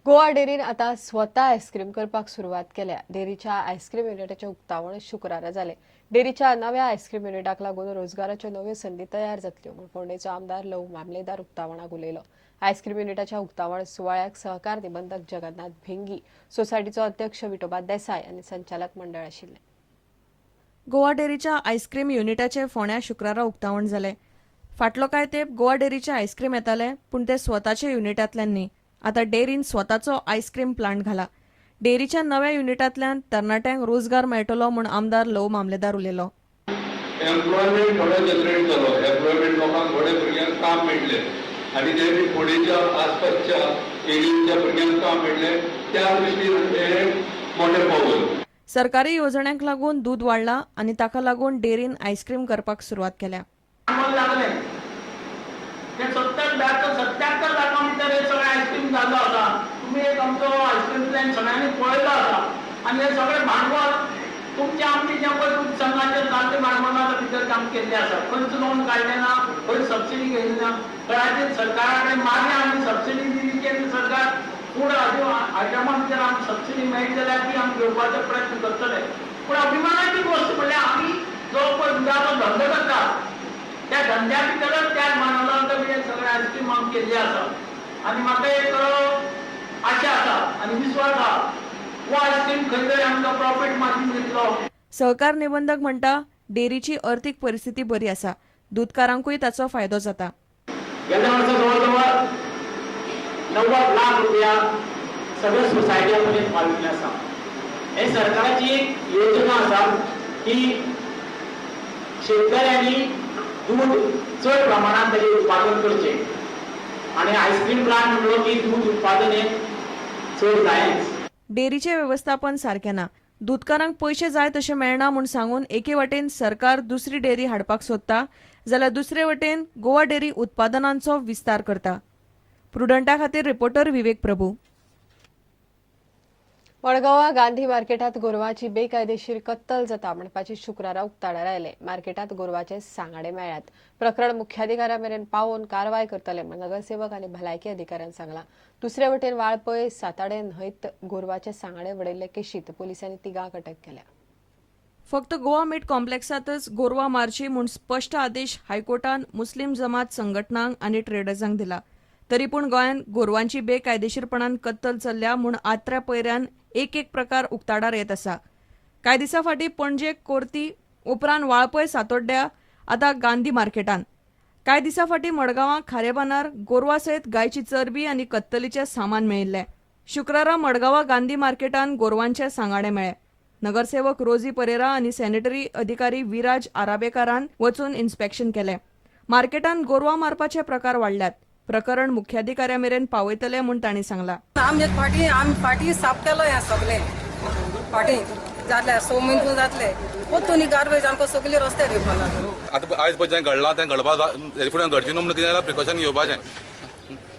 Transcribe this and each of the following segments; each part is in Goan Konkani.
गोवा डेअरीन आता स्वता आयस्क्रीम करपाक सुरवात केल्या. डेअरीच्या आयस्क्रीम युनिटाचें उक्तावण शुक्रारा जालें. डेअरीच्या नव्या आयस्क्रीम युनिटाक लागून रोजगाराच्यो नव्यो संदी तयार जातल्यो म्हूण फोंडेचो आमदार लव मामलेदार उक्तावणाक उलयलो. आयस्क्रीम युनिटाच्या उक्तावण सुवाळ्याक सहकार निबंधक जगन्नाथ भिंगी, सोसायटीचो अध्यक्ष विठोबा देसाय आनी संचालक मंडळ आशिल्लें. गोवा डेअरीच्या आयस्क्रीम युनिटाचें फोंड्या शुक्रारा उक्तावण जालें. फाटलो कांय तेंप गोवा डेअरीचें आयस्क्रीम येतालें, पूण तें स्वताच्या युनिटांतल्यान न्ही. आतां डेअरीन स्वताचो आयस्क्रीम प्लांट घाला. डेअरीच्या नव्या युनिटांतल्यान तरणाट्यांक रोजगार मेळटलो म्हूण आमदार लव मामलेदार उलयलो. एम्प्लॉयमेंट थोडो जनरेट जालो, एम्प्लॉयमेंट लोकांक, थोड्या भुरग्यांक काम मेळ्ळें आनी ते बी फोंडेच्या आसपासच्या एरियेच्या भुरग्यांक काम मेळ्ळें. त्या दृश्टीन हें मोठें पावल. सरकारी येवजण्यांक लागून दूद वाडलां आनी ताका लागून डेअरीन आयस्क्रीम करपाक सुरवात केल्या. भांडवल लागलें ते 70, 72, 77 लाखां भितर हे सगळें आयस्क्रीम जाल्लो आसा. तुमी एक आमचो आयस्क्रीम प्लॅन सगळ्यांनी पळयलो आसा आनी हे सगळें भांडवल तुमचें आमचें जें पळय दूद संघाचें जाल्लें भांडवलाच्या भितर काम केल्लें आसा. खंयच लोन काडलें ना, खंय सबसिडी घेतली ना. कदाचित सरकारा कडेन मागलें आमी, सबसिडी दिली केंद्र सरकार, फूड आयटमा भितर आमी सबसिडी मेळटली जाल्यार ती आमी घेवपाचो प्रयत्न करतले. पूण अभिमानाची गोश्ट म्हणल्यार आमी जो पळय दुदाचो धंदो करतात, त्या धंद्या भितरच त्या भांडवलांत बी हें सगळें आयस्क्रीम आमी केल्लें आसा. आनी म्हाका एक आशा आसा आनी विस्वास आहा, हो आयस्क्रीम खंय तरी आमकां प्रॉफीट मार्जीन दितलो. सहकार निबंधक म्हणटा, डेअरीची अर्थीक परिस्थिती बरी आसा. दूदकारांकूय ताचो फायदो जाता. गेल्या वर्सा जवळ जवळ 90 लाख रुपया सगळ्या सोसायट्यां पर्यंत पाविल्ले आसा. हे सरकाराची एक योजना आसा की शेतकऱ्यांनी दूद चड प्रमाणात ताजें उत्पादन करचें आनी आयस्क्रीम प्लांट म्हणलो की दूद उत्पादन हें चड जायच. डेअरीचें वेवस्थापन सारकें ना, दूदकारांक पयशे जाय तशे मेळना म्हूण सांगून एके वटेन सरकार दुसरी डेअरी हाडपाक सोदता, जाल्यार दुसरे वटेन गोवा डेअरी उत्पादनांचो विस्तार करता. प्रुडंटा खातीर रिपोर्टर विवेक प्रभू. मडगांवां गांधी मार्केटात गोरवाची बेकायदेशीर कत्तल जाता म्हणपाची शुक्रारा उक्ताडार आयले. मार्केटात गोरवाचे सांगाडे मेळ्ळ्यात. प्रकरण मुख्याधिकाऱ्या मेरेन पावोवन कारवाय करतले म्हूण नगरसेवक आनी भलायकी अधिकाऱ्यान सांगलां. दुसरे वटेन वाळपय साताडे न्हंयत गोरवाचे सांगाडे वडयल्ले केशीत पोलिसांनी तिगांक अटक केल्या. फक्त गोवा मीट कॉम्प्लेक्सांतच गोरवां मारची म्हूण स्पश्ट आदेश हायकोर्टान मुस्लीम जमात संघटनांक आनी ट्रेडर्सांक दिला. तरी पूण गोंयांत गोरवांची बेकायदेशीरपणान कत्तल चल्ल्या म्हूण आत्र्या पयऱ्यान एक एक प्रकार उक्ताडार येत आसा. कांय दिसां फाटीं पणजे कोर्ती, उपरांत वाळपय सातोड्ड्या, आतां गांधी मार्केटान. कांय दिसां फाटीं मडगांवां खारेबांदार गोरवां सयत गायची चरबी आनी कत्तलीचें सामान मेळिल्लें. शुक्रारा मडगांवां गांधी मार्केटान गोरवांचे सांगाडे मेळ्ळे. नगरसेवक रोजी परेरा आनी सॅनिटरी अधिकारी विराज आराबेकारान वचून इन्स्पेक्शन केलें. मार्केटान गोरवां मारपाचे प्रकार वाडल्यात. प्रकरण मुख्याधिकाऱ्या मेरेन पावयतले म्हूण तांणी सांगलां. आमी फाटीं, आमी फाटीं साफ केलो हें सगळें. फाटीं जातलें 6 म्हयने पूण जातले. पोत्तून ही गार्बेज आमकां सगळी रस्त्यार येवपा लागली. आतां आयज पळय जें घडलां तें घडपा हेजे फुडें घडचें न्हू म्हणून कितें जाल्यार प्रिकॉशन घेवपाचें.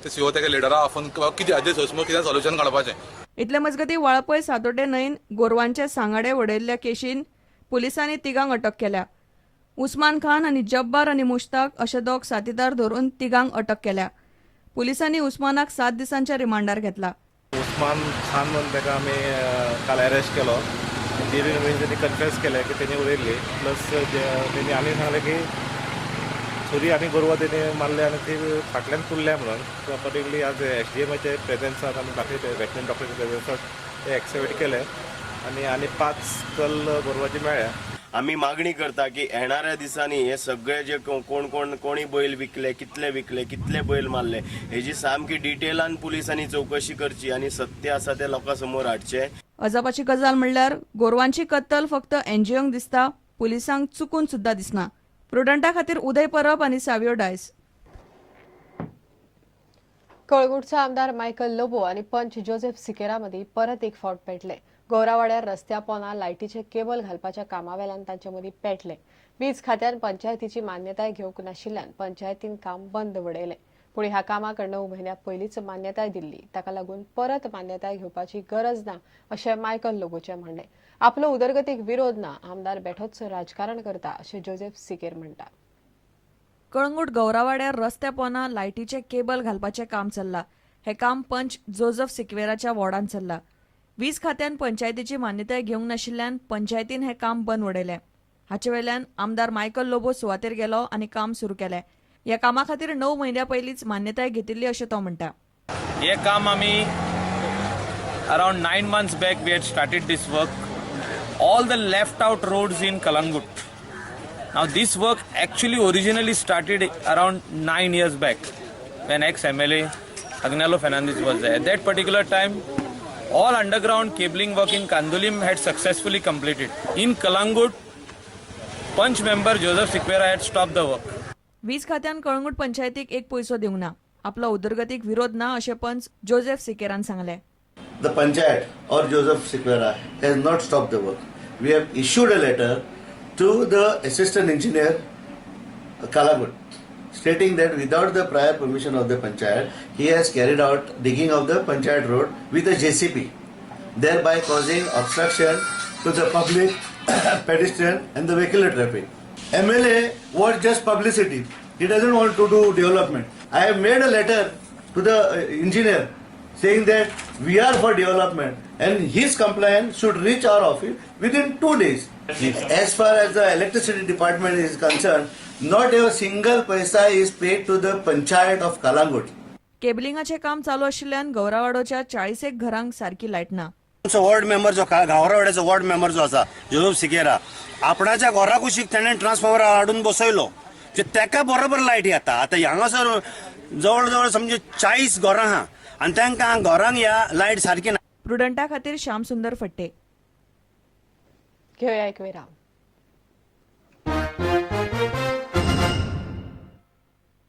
ते सीओ तेका लिडरा आपोवन कितें हाजेर सोंसमो कितें सोल्युशन काडपाचें. इतले मजगतीं, वाळपय सातोड्डें न्हंयन गोरवांचे सांगाडे वडयल्ल्या केशीन पुलिसांनी तिगांक अटक केल्या. उस्मान खान आनी जब्बार आनी मुश्ताक अशे दोग साथीदार धरून तिगांक अटक केल्या. पुलिसांनी उस्मानाक 7 दिसांच्या रिमांडार घेतला. उस्मान खान म्हणून ताका आमी काल अरेस्ट केलो. ड्युरींग which तेणी कन्फेस केलें की तेणी उडयल्ली, प्लस तेणी आनी सांगलें की सुरी आनी गोरवां तेणी मारले आनी ती फाटल्यान पुरल्या म्हणून. सो अकॉर्डिंगली आज एसडीएमाचे प्रेझन्सान आनी बाकी वेटनरी डॉक्टराच्या प्रेझन्सान ते एक्सकेवेट केले आनी आनी पांच स्कल गोरवाची मेळ्ळ्या. आमी मागणी करता की येणाऱ्या दिसांनी हे सगळे जे कोण कोण कोणी बैल विकले, कितले विकले, कितले बैल मारले, हेजी सामकी डिटेलान पुलिसांनी चवकशी करची आनी सत्य आसा ते लोकां समोर हाडचें. अजापाची गजाल म्हणल्यार गोरवांची कत्तल फक्त एनजीओंक दिसता, पुलिसांक चुकून सुद्दां दिसना. प्रुडंटा खातीर उदय परब आनी सावियो डायस. कळंगूटचो आमदार मायकल लोबो आनी पंच जोसेफ सिकेरा मदीं परत एक फावट पेटले. गौरावाड्यार रस्त्या पोना लायटीचे केबल घालपाच्या कामावेल्यान तांचे मदीं पेटले. वीज खात्यान पंचायतीची मान्यताय घेवंक नाशिल्ल्यान पंचायतीन काम बंद वडयलें. पूण ह्या कामाक 9 म्हयन्या पयलींच मान्यताय दिल्ली. ताका लागून परत मान्यताय घेवपाची गरज ना अशें मायकल लोबोचें म्हणणें. आपलो उदरगतीक विरोध ना, आमदार बेठोच राजकारण करता अशें जोसेफ सिकेर म्हणटा. कळंगूट गौरावाड्यार रस्त्या पोना लायटीचे केबल घालपाचें काम चल्लां. हें काम पंच जोजफ सिक्वेराच्या वॉर्डांत चल्लां. वीज खात्यान पंचायतीची मान्यताय घेवंक नाशिल्ल्यान पंचायतीन हें काम बंद उडयलें. हाचे वेल्यान आमदार मायकल लोबो सुवातेर गेलो आनी काम सुरू केलें. ह्या कामा खातीर 9 म्हयन्यां पयलींच मान्यताय घेतिल्ली अशें तो म्हणटा. हे काम आमी around 9 months back we had started this work. All the left out roads in Calangute. Now this work actually originally started around 9 years back when ex-MLA Agnelo Fernandez was there. At that particular time, all underground cabling work in Candolim had successfully completed. In Calangute, Panch member Joseph Sequeira had stopped the work. वीज खात्यान कळंगूट पंचायतीक एक पयसो दिवंक ना. आपलो उदरगतीक विरोध ना अशें पंच जोजेफ सिकेरान सांगलें. The panchayat or Joseph Sequeira has not stopped the work. We have issued a letter to the assistant engineer Calangute stating that without the prior permission of the panchayat, he has carried out digging of the panchayat road with a JCB, thereby causing obstruction to the public, pedestrian and the vehicular traffic. MLA wants just publicity. He doesn't want to do development. I have made a letter to the engineer saying that we are for development and his compliance should reach our office within 2 days. As far as the electricity department is concerned, not a single paisa is paid to the panchayat of Calangute. केबलिंगाचें काम चालू आशिल्ल्यान गौरावाडोच्या 40 एक घरांक सारकी लायट ना. आमचो वॉर्ड मेंबर जो गावरावाड्याचो वॉर्ड मेंबर जो आसा जोजफ सिकेरा, आपणाच्या घरा कुशीक ताणें ट्रान्सफॉर्मर हाडून बसयलो, तेका बरोबर लायट येता. आतां हांगासर जवळ जवळ समजे 40 घरां आहा आनी तांकां घरांक ह्या लायट सारकी ना. प्रुडंटा खातीर श्याम सुंदर फट्टे. घेवया एक विराम.